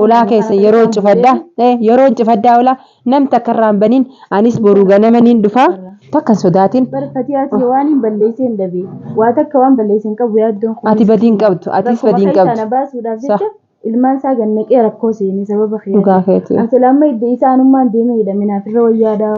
Ulaa keessa yeroo cufaddaa yeroon cufaddaa ulaa nam takka irraa hin banin anis boru ganama niin dhufaa takka hin sodaatin. Bar fatiyaa tiyya waan hin balleessee hin dhabe. Waa takka waan balleesse hin qabu yaaddoon kun. Ati badii hin qabdu atis Rakkuma badii hin keessaa qabdu. na baasuudhaaf Sa. jecha ilmaan isaa gad naqee rakkoo seene sababa Dhugaa kiyyaatiif. keeti. An silaa amma hidda isaa anummaan deemee hidhame naaf irra wayyaadhaa.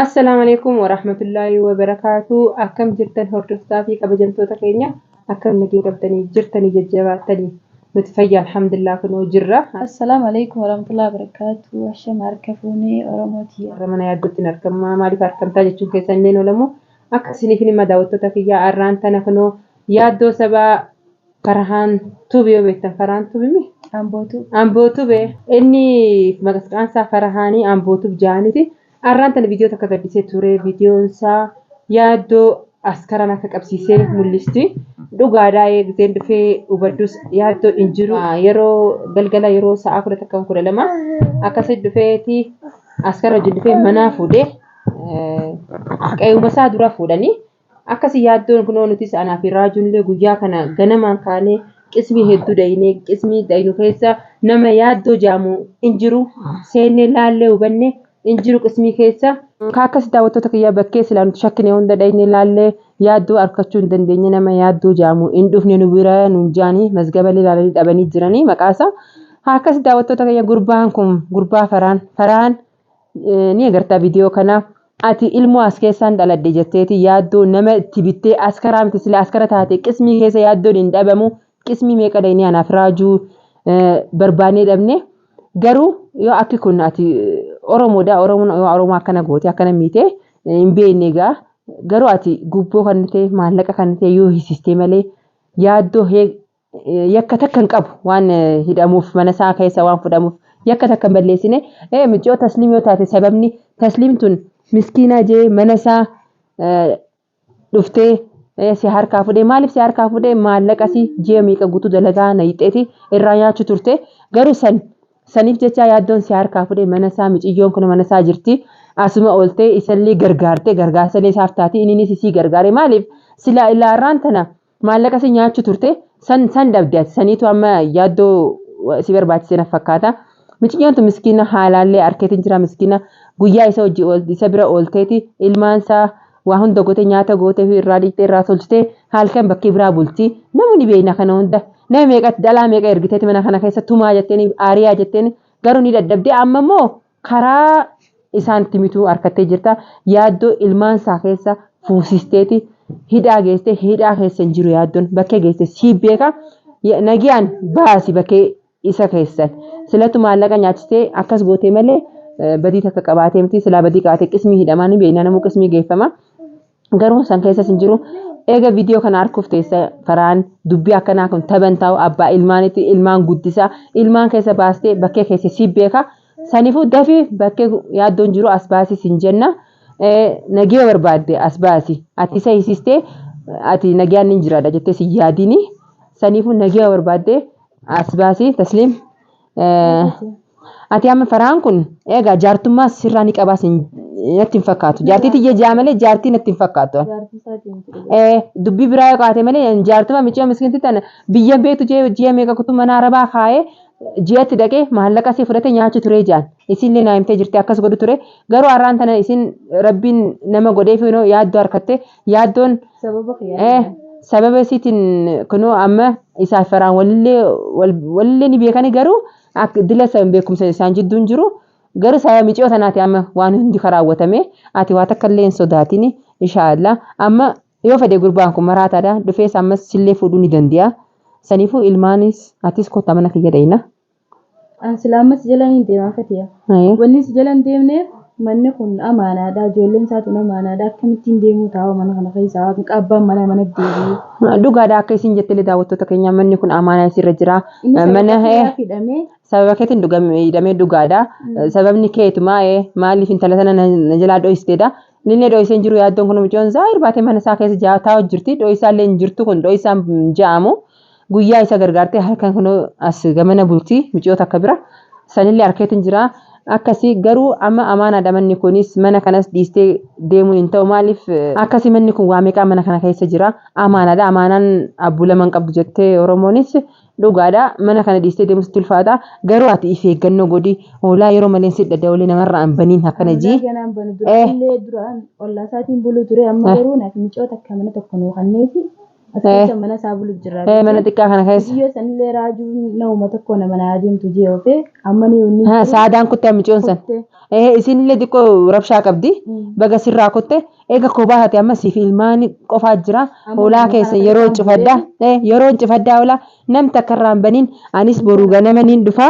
Assalaamu alaikum warahmatullaahi wabarakaatu. Akkam jirtan hordoftoota fi kabajamtoota keenya? Akkam nagee qabdanii jirtanii jajjabaattanii? Nuti fayya alhamdulillah kunoo jirra. Assalaamu alaikum warahmatullahi wabarakatuh. Ashama harka fuunee Oromoo tiyya. Warra mana yaaddootti hin argamaa maaliif argamtaa jechuun keessan illee oolamu. Akka isiniif hin daawwattoota kiyyaa arraan tana kunoo yaaddoo sabaa Farahaan Tube yoo beektan Farahaan Tube mi? Ambootu. Amboo Tube inni maqaan isaa Farahaanii Amboo Tube jaaniiti. Arraan tana viidiyoo takka gaddisee ture. Viidiyoon isaa yaaddoo askaraan akka qabsiisee mul'isti. Dhugaadhaa eegzeen dhufee hubaddus yaaddoo hin jiru. Yeroo galgala yeroo sa'a 11 12 akkasitti dhufeeti askara wajjin dhufee manaa fuudhee qe'uma isaa dura fuudhanii akkasi yaaddoon kunoo nutis anaa fi raajuunillee guyyaa kana ganamaan kaanee qismii hedduu dhayinee qismii dhayinu keessa nama yaaddoo jaamu hin jiru seennee laallee hubanne hin jiru qismii keessa. Ka akkas daawwattoota kiyyaa bakkee silaa nuti shakkine hunda dhayinee laallee yaaddoo argachuu hin dandeenye nama yaaddoo jaamu hin dhufne nu bira nuun jaanii mazgaballee laalanii dhabanii jiranii maqaasaa. Haa akkas daawwattoota kiyya gurbaan kun gurbaa faraan faraan ni agartaa viidiyoo kana ati ilmoo as keessaan dhaladhe jetteeti yaaddoo nama itti bittee askaraa miti sila askara taate qismii keessa yaaddoon hin dhabamu qismii meeqa dhayinee anaaf raajuu barbaannee dhabne garuu yoo akki kun ati Oromoodha Oromoon yoo Oromoo akkana goote akkana miite hin beekne egaa garuu ati gubboo kan ta'e maallaqa kan ta'e yoo hisistee malee yaaddoo yakka takka hin qabu waan hidhamuuf mana isaa keessa waan fudhamuuf yakka takka hin balleessine miciyoo tasliim yoo taate sababni tasliim tun miskiinaa jee mana isaa dhuftee si harkaa fudhee maaliif si harkaa fudhee maallaqa si ji'a meeqa guutuu dalagaa nayixeeti irraa nyaachuu turte garuu san saniif jecha yaaddoon si harkaa fudhee mana isaa miciyyoon kun mana isaa jirti asuma ooltee isallee gargaarte gargaarsallee isaaf taati inninis isii gargaare maaliif silaa ilaarraan tana Maallaqa si nyaachu turte san san dhabde ati saniitu amma yaaddoo si barbaachise na fakkaata. Miciyyoon tun miskiina haalaallee arkeetiin jira miskiina guyyaa isa hojii isa bira oolteeti ilmaan isaa waa hunda goote nyaata gootee fi irraa dhiqxee irraa tolchitee halkan bakkee biraa bulti. Namni beekna kana hunda nama meeqatti dhalaa meeqa ergiteeti mana kana keessa tumaa jetteen aariyaa jetteen garuu ni dadhabdee amma immoo karaa isaan itti mituu harkattee jirta. Yaaddoo ilmaan isaa keessa fuusisteeti hidhaa geeste hidhaa keessa hin jiru yaaddoon bakkee geeste sii beeka. Nagiyaan baasi bakkee isa keessan. Silatu maallaqa nyaachistee akkas gootee malee badii takka qabaatee miti silaa badii qabaatee qismii hidhamaa ni beekna namuu qismii geeffama. Garuu san keessas hin jiru. Eega viidiyoo kana arguuf teessa faraan dubbii akkanaa kun taban taa'u abbaa ilmaanitti ilmaan guddisaa ilmaan keessa baastee bakkee keessa si beeka. Saniifuu dafii bakkee yaaddoon jiru as baasi sin jenna. Nagee barbaadde as baasi. Ati isa hiisistee ati nagayaan nin jiraadha jettee si yaadini. Saniifuu nagee barbaadde as baasi tasliim. Ati amma faraan kun egaa jaartummaa sirraa ni qabaas natti hin fakkaatu. Jaartii tiyya jaa malee jaartii natti hin fakkaatu. Dubbii biraa yoo qaate malee jaartummaa miciyoo miskiinti tana biyya beektu jee ji'a meeqa kutuu mana arabaa kaa'ee ji'atti dhaqee maallaqa isii fudhatee nyaachuu turee jaan. Isinillee naa himtee jirti akkas godhu ture. Garuu har'aan tana isin rabbiin nama godheef yaaddoo harkatte yaaddoon sababa isiitiin kunoo amma isaaf faraan walillee walillee ni beekani garuu akka dila san beekumsa isaan jidduu hin jiru garuu sababa miciyoo tanaati amma waan hundi kan raawwatame ati waa takka illee hin sodaatini inshaallah amma yoo fedhe gurbaan kun maraataadha dhufees ammas sillee fuudhuu ni danda'a saniifuu ilmaanis atis kottaa mana kiyya dhayna. An silaa amma si jala niin deemaa Fatiya. Wanni si jala hin deemneef manni kun amaanaadha. Ijoolleen isaa tun amaanaadha. Akkamittiin deemuu taa'u mana kana keessaa hanqa abbaan manaa mana deebi'ee. Dhugaadha akka isin jettillee daawwattoota keenya manni kun amaanaa isirra jira. Inni sababa Mana kiyyaaf hidhamee sababa keetiin hidhamee dhugaadha. Sababni keetumaa maaliif intala sana na jalaa dho'isteedha. Inni dho'isee hin jiru yaaddoon kun mucoon zaahir baatee mana isaa keessa taa'u jirti. Dho'isaallee hin jirtu kun dho'isaan hin ja'amu. Guyyaa isa gargaartee halkan kunoo as gamana bulti miciyoo takka bira. Sanillee harkeetiin jira. Akkasii garuu amma amaanaadha manni kunis mana kanas dhiistee deemuun hin ta'u maaliif akkasii manni kun waa meeqaa mana kana keessa jira. Amaanaadha amaanaan abbuu lama hin qabdu jettee Oromoonis Dhugaadha mana kana dhiistee deemuu sitti ulfaata garuu ati if eeggannoo godhi hoolaa yeroo malee si dhadha olee namarraa hin baniin akkana Hoolaa jii. ganaan banu duraallee duraan ollaa isaatiin buluu ture amma garuu naaf micoo takka mana tokko nuu kanneefi as keessa mana isaa bulu jira. Mana xiqqaa kana keessa. Biyyoo sanillee raajuu nama tokko nama naa deemtu jee oofee amma ni inni Saadaan kuttee micoon san. kutte. Isinillee xiqqoo rabshaa qabdi. Baga sirraa kutte. Eega kophaa taate amma siif ilmaan qofaa jira. Amma Hoolaa nama keessa kana yeroo takkaan cufaddaa. Yeroo cufaddaa hoolaa nam takka irraa hin baniin anis boru ganama niin dhufaa.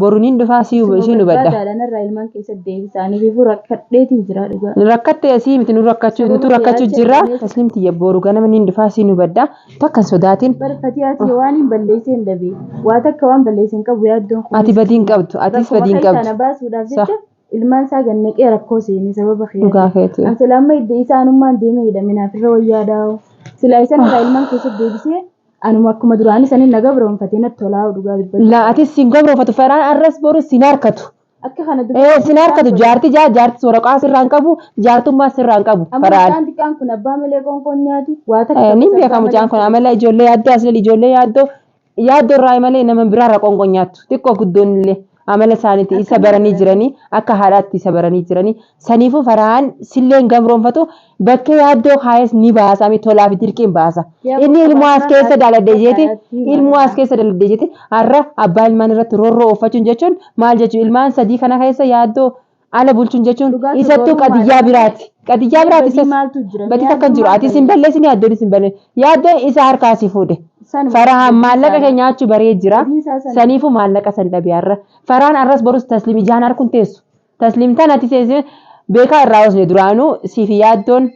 Boru niin dhufaa si Suma hubadha. barbaadaadha narraa ilmaan keessatti deebisaanii fi rakkadheetiin jira dhugaa. Rakkatte asii miti nu rakkachuu nutu Sababa rakkachuu yaacha jirra. ilmee Tasliim tiyya boru ganama niin dhufaa si hubadha. Takka hin sodaatin. Barfatii ati waan hin balleessee hin dhabe. Waa takka waan balleessee hin qabu yaaddoon kun. Ati badii hin qabdu. Atis Rakkuma badii hin keessaa qabdu. na baasuudhaaf Sa. jecha ilmaan isaa gannaqee rakkoo seene sababa Dhugaa kiyyaati. keeti. An sila amma idda isaa anummaan deemee hidhaminaaf irra wayyaa dhaa'u. Sila isan irraa ilmaan keessatti deebisee anuma akkuma duraanii saniin na gabroonfatee natti tolaa dhugaa dubbachuu. Laa atis sin gabroofatu faraan arras boru sin harkatu. Akka kana Sin harkatu jaarti jaa jaarti waraqaa sirraa hin qabu jaartummaa sirraa hin qabu Amma faraan. mucaan xiqqaan kun abbaa malee qoonqoon nyaatu waa takka Ni gosa beeka abbaa mucaan malee kun amala ijoollee yaaddoo asli ijoollee yaaddoo yaaddoo irraa malee nama biraa irraa qoonqoon nyaattu xiqqoo guddoon illee amala isaaniiti isa Akkana baranii godhan. jiranii akka haadhaatti isa baranii jiranii saniifuu faraan sillee hin gabroonfatu bakkee yaaddoo kaayes ni baasa mi tolaa fi dirqiin baasa. Yaa Inni bakka ilmoo as baasnaan keessa haati daladde jeeti fakkaatti ilmoo as maalidha. keessa daladde jeeti har'a abbaa ilmaan irratti roorroo ooffachuun jechuun maal jechuun ilmaan sadii kana keessa yaaddoo ala bulchuun jechuun Dhugaatu isattuu gaarummaadha qadiyyaa malee biraati. Qadiyyaa mee biraati badii isas maaltu jira? Mee badii takka hin yaaddoon jiru. maal Atis hin balleesse? balleessin yaaddoon hin balleessin. Yaaddoon isa harkaa si fuudhe. Sanuma Farhaan badiin maallaqa isaa kee nyaachuu baree jira. badiin isaa sanuma. Saniifuu maallaqa san dhabe har'a. Farhaan arras borus tasliim ijaan harkuun teessu. Tasliim tan ati seensine beekaa irraa usne duraanuu siif yaaddoon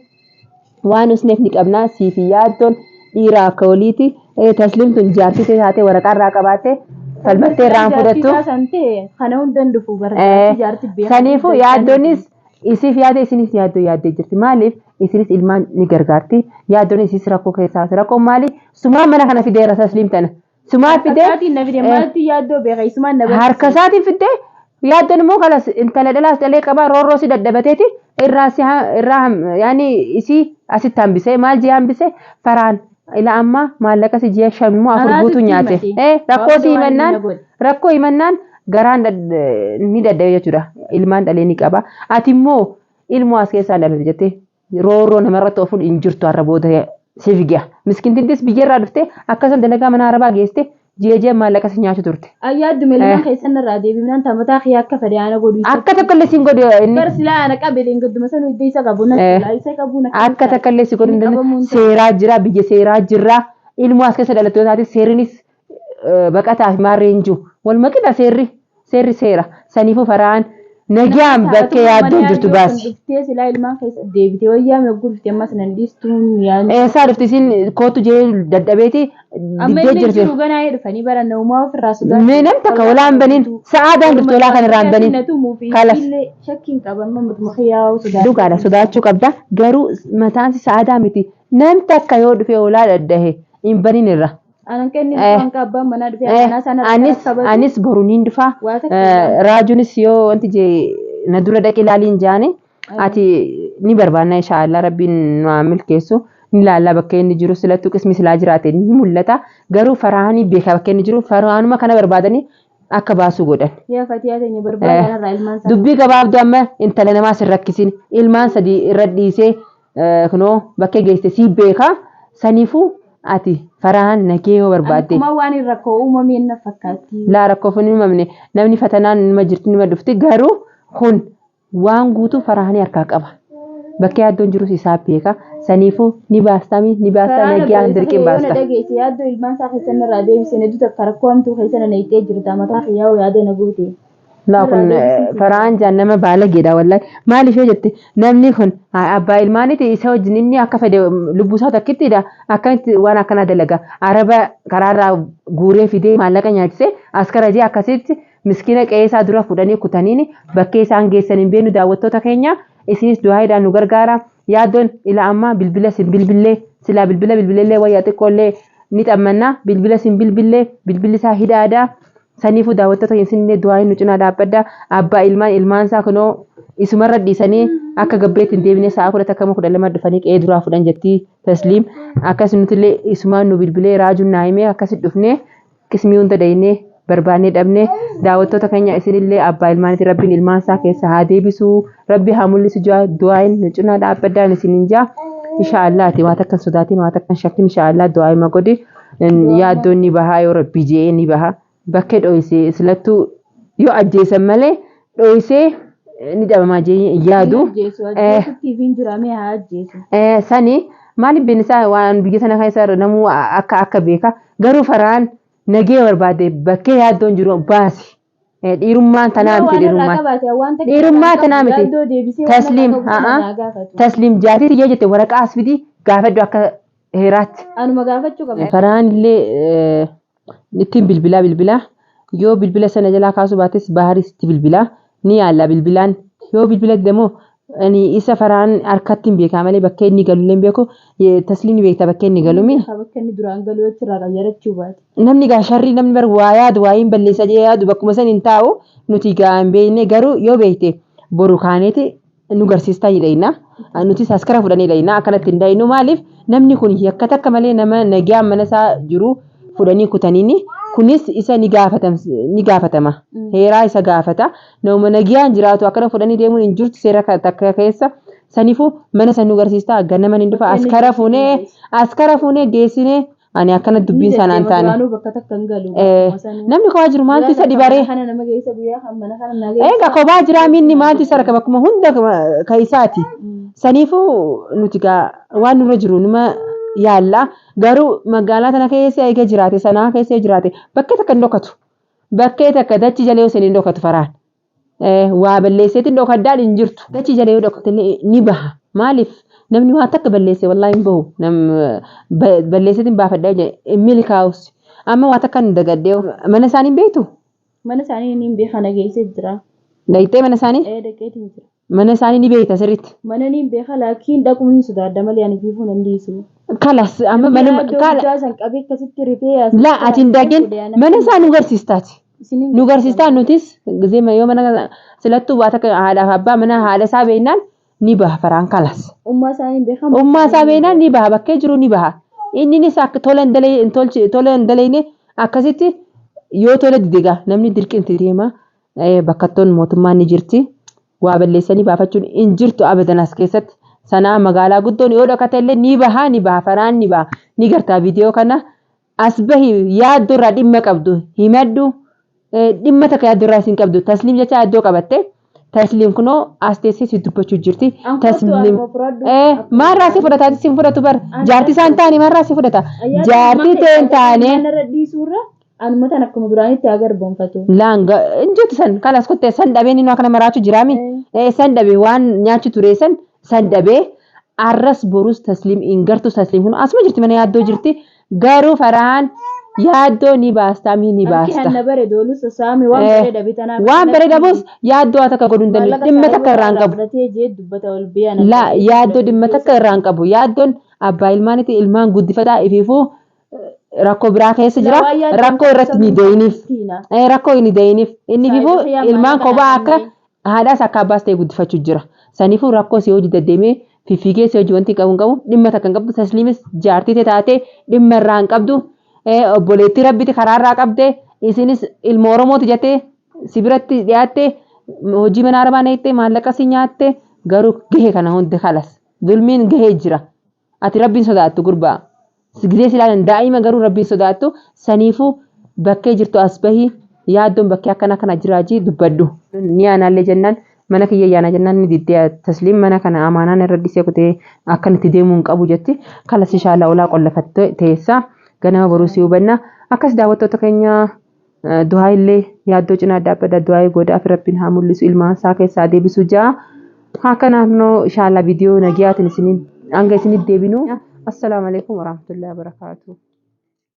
waan usneef ni qabna siif yaaddoon dhiira akka waliiti. Tasliim tun jaartii tee taatee waraqaa irraa qabaatte Osoo falmattee silaa irraa hin jaartii fudhattu. isaa san ta'e kana hunda hin dhufu bara jaartii jaartii beekaa Saniifuu guddaa isaaniiti. yaaddoonis isiif yaade isinis yaaddoo yaaddee jirti. Maaliif isinis ilmaan ni gargaarti. Yaaddoon isis rakkoo keessaa rakkoon maali? Sumaan mana kana fideera tasliim tana. Sumaa Harka fidee isaatiin na fide maaltu yaaddoo beeka isumaan na harka barsiise. isaatiin fiddee yaaddoon immoo kalas intala dhalaas dhalee qabaa roorroo si dadhabateeti irraa si irraa yaani isii asitti hambisee maal jee hambise faraan ila ammaa maallaqa si ji'a 5 immoo 4 Anaatu guutuu itti nyaate. himate. Waa Rakkoo hunda si waan inni himannaan na godhe. rakkoo himannaan garaan ni dadhabe jechuudha. Ilmaan dhalee ni qaba. Ati immoo ilmoo as keessaa dhalate jettee roorroo namarratti ofuun hin jirtu har'a booda siif ga'a. Miskintintis biyyarraa dhuftee akkasuma dalagaa mana arabaa geeste ji'a ji'a maallaqa si nyaachuu turte. Ayyaadduma ilmaan keessan irraa deebifnaan tamataa kiyya akka fedhe ana godhu isa. Akka takka illee siin godhu inni. Bar silaa ana qabe leengadduma sanuu idda isa qabu na tola isa qabu na Akka takka illee si godhu hin Inni danda'u. qabamuun ta'u. Seeraa jira biyya seeraa jira. Ilmoo as keessa dhalatte yoo taate seerrinis baqataa fi maarree hin jiru. Waluma qixa seerri. Seerri seera. Saniifuu faraan nagaan bakkee yaaddoon jirtu baasi. Dhuftee silaa ilmaan keessa deebitee wayyaa meequu dhuftee ammas nan dhiistuun yaadni. Eessaa dhufti isin kootu jee dadhabeeti Amma diddee inni jirti. jiru ganaa dhufanii bara naumaa ofirraa sodaatu. Mee nam takka walaa hin baniin sa'aadaan dhufte walaa kan irraa hin baniin. Kalas. Shakkiin qaba amma mutuma kiyyaa sodaatu. Dhugaadha sodaachuu qabda garuu mataan sa'aadaa miti nam takka yoo dhufe olaa dhadhahe hin baniin irra. Anan kenni waan abbaan manaa dhufee akkanaa sana Anis anis boru niin dhufa. Waa takka Raajuunis yoo wanti jee na dura dhaqi ilaaliin jaani ati ni barbaanna inshaallah rabbiin nu haa milkeessu ni ilaalla bakka inni jiru silattuu qismi silaa jiraate ni mul'ata garuu faraanii beeka bakka inni jiru faraanuma kana barbaadanii akka baasuu godhan. Yaa Fatiyaa teenya barbaada kanarraa ilmaan isaa. Dubbii gabaabduu amma intala namaa sin rakkisin ilmaan sadii irra dhiisee kunoo bakkee geesse sii beeka saniifuu ati faraan nagee yoo barbaadde. Akkuma waan hin rakkoo uumameen na fakkaatti. Laa rakkoof hin uumamne namni fatanaan nima jirti nima dhufti garuu kun waan guutuu faraanii harkaa qaba. Bakkee yaaddoon jirus isaa beeka saniifuu ni baastami ni baasta nagiyaan dirqiin Yoo na baasta. dhageesse yaaddoo ilmaan isaa keessan irraa deebisee na duuta akka rakkoo hamtuu keessa na naqxee jirta mataa kiyyaa yaada na goote. Laa kun faraan jaan nama baalageedha wallahi. Maaliif yoo jette namni kun abbaa ilmaaniiti isa wajjin inni akka fedhe lubbuu isaa takkittidha. Akkamitti waan akkanaa dalaga. Araba karaarraa guuree fidee maallaqa nyaachisee askara jee akkasitti miskiina qe'ee isaa dura fudhanii kutaniini bakkee isaan geessan hin beeknu daawwattoota keenya isinis du'aayiidhaan nu gargaara. Yaaddoon ila ammaa bilbila sin bilbillee silaa bilbila bilbileellee wayyaa xiqqoollee ni xammanna bilbila sin bilbillee bilbilli isaa hidhaadha. Saniifuu daawwattoota keenya isinillee du'aayin nu cinaa dhaabbadha. Abbaa ilmaan ilmaan isaa kunoo isumarra dhiisanii akka gabbeetti hin deebine sa'a 11 moo 12 dhufanii qe'ee duraa fudhan jetti Tasliim. Akkas nutillee isumaan nu bilbilee raajuun naa himee akkasi dhufnee Qismii hunda dhaynee barbaannee dhabne. Daawwattoota keenya isinillee abbaa ilmaaniiti Rabbiin ilmaan isaa keessa haa deebisu. Rabbi haa mul'isu jaa du'aayin nu cinaa dhaabbadhaan isinin jaa. Inshaallah ati waa takka hin sodaatin waa takka hin shakkin inshaallah du'aayima godhi. Yaaddoon ni bahaa yoo Rabbi je'ee ni baha. Bakkee dhoysee silattuu yoo ajjeesan malee dhoysee ni dhabamaa jee hin yaadu. Hin ajjeesu ajjeesutti hin jira mee haa ajjeesu. Sani maaliif beekni waan biyya sana keessa namuu akka akka beeka garuu faraan nagee barbaade bakkee yaaddoon jiru baasi. Dhiirummaan tanaa miti dhiirummaan. Dhiirummaa tanaa miti. Tasliim tasliim jaartii yoo jette waraqaa as fidi gaafadhu akka heeraatti. Anuma gaafachuu qaba. Faraan illee ittiin bilbilaa bilbilaa yoo bilbila sana jalaa kaasuu baates baharis itti bilbilaa ni yaalla bilbilaan yoo bilbila demoo ani isa faraan harkatti hin beekaa malee bakka inni galullee hin beeku tasliim ni beekta bakka inni galumi. Bakka inni duraan galu achirraa qayyarachuu baate. Namni gaa sharrii namni bar waa yaadu waa hin balleessa jedhee yaadu bakkuma san hin taa'u nuti gaa hin beekne garuu yoo beekte boru kaaneeti nu garsiistaa jedhayna. Nutis askara fudhanii dhayna akkanatti hin dhaynu maaliif namni kun yakka takka malee nama nagaan mana isaa jiru fudhanii kutaniini kunis isa ni gaafatama heeraa isa gaafata nama nagaan jiraatu akkana fudhanii deemuun hin jirtu seera takka keessa saniifuu mana san nu garsiistaa ganama ni dhufa askara fuunee geessinee ani akkana dubbiin sanaan taane. Duraanuu bakka takka hin galu. Namni kophaa jiru maaltu isa dhibaree? Kana nama geessa guyyaa kan mana kana na geessa. Egaa kophaa jiraa minni maaltu isa rakka bakkuma hunda ka isaati. Saniifuu nuti gaa waan nurra jiru numa yaalla. Garuu magaalaa tana keessa eega jiraate sanaa keessa jiraate bakkee takka hin dhokatu. Bakkee takka dachi jalee osoo hin dhokatu faraan. Waa balleesseetiin dhokaddaan hin jirtu. Dachi jala yoo dhokate ni baha. Maaliif namni waan takka balleesse wallaahi hin bahu. Balleesseetiin baafadhaa jedhe hin milkaa'us. Amma waa takka hin dagadhee mana isaanii hin beektu? Mana isaanii ni beeka na geessee jira. Dhaqxee mana isaanii? Ee dhaqeetiin jira. Mana isaanii ni beekta sirriitti. Mana ni beeka laakiin dhaquun hin sodaadha malee ani fiifuu nan dhiisu. Kalas amma manuma kala. Guddaa san qabee akkasitti rifee as. Laa ati hin dhaqin mana isaa nu garsiistaati. Nu garsiistaa nutis gizee yoo mana silattuu waa takka haadhaaf abbaa mana haadha isaa beeknaan ni baha faraan kalas. Ummaa isaa hin beekamu. Ummaa isaa beeknaan ni baha bakkee jiru ni baha. Inninis akka tola hin dalayne akkasitti yoo tola dide gaa namni dirqinti deema bakkattoon mootummaan ni jirti. Waa balleessanii baafachuun hin jirtu abadan as keessatti. Sanaa magaalaa guddoon yoo dhokate illee ni baha ni baha faraan ni baha ni gartaa viidiyoo kana as bahi yaaddoo irraa dhimma qabdu himadhu dhimma takka yaaddoo irraa isin qabdu tasliim jecha yaaddoo qabatte tasliim kunoo as teessee si dubbachuu jirti tasliim maarraa si fudhata si fudhatu bar jaartii isaan taane maarraa si fudhata jaartii ta'een taane. Anuma tan akkuma duraanitti haa garboonfatu. Laanga hin jirtu san kanas kuttee san dhabee inni akkana maraachuu jiraami san dhabee waan nyaachuu ture san san dhabee arras borus tasliim hin gartu tasliim kun asuma jirti mana yaaddoo jirti garuu faraan yaaddoo ni baastaa mii ni baasta. Hanna bare doolus saami waan bare dhabe tanaaf. Waan bare dhabus yaaddoo haa takka godhuu hin danda'u dhimma takka irraa hin qabu. Laa yaaddoo dhimma takka irraa hin qabu yaaddoon abbaa ilmaaniiti ilmaan guddifataa ifiifuu rakkoo biraa keessa jira rakkoo irratti ni deeyiniif rakkoo ni deeyiniif inni ifiifuu ilmaan kophaa akka haadhaas akka abbaas ta'e guddifachuu jira saniifuu rakkoo si hojii deddeemee fiffigee si hojii wanti qabu hin qabu dhimma takka hin qabdu tasliimis jaartii taate dhimma irraa hin qabdu obboleettii rabbiti karaa irraa qabde isinis ilma oromooti jettee si biratti dhiyaatte hojii mana arabaa neettee maallaqa si nyaatte garuu gahe kana hundi kalas zulmiin gahee jira ati rabbiin sodaattu gurbaa gisee si ilaalan daa'ima garuu rabbiin sodaattu saniifuu bakkee jirtu as bahi yaaddoon bakkee akkana kana jiraajii dubbadhu. Ni aanaallee jennaan mana kiyya yaana jennaan ni diddee tasliim mana kana amaanaan irra dhisee kutee akkan itti deemuu hin qabu jetti. Kalas inshaalla olaa qollafattee teessa ganama boruu si hubanna. Akkas daawwattoota keenya du'aa illee yaaddoo cinaa dhaabbadha du'aa godhaaf rabbiin haa mul'isu ilmaan isaa keessaa deebisu ja'a. Haa kanaaf noo inshaalla viidiyoo nagiyaatiin isiniin hanga isinitti deebinu. Assalaamu alaikum warahmatullahi wabarakatuh.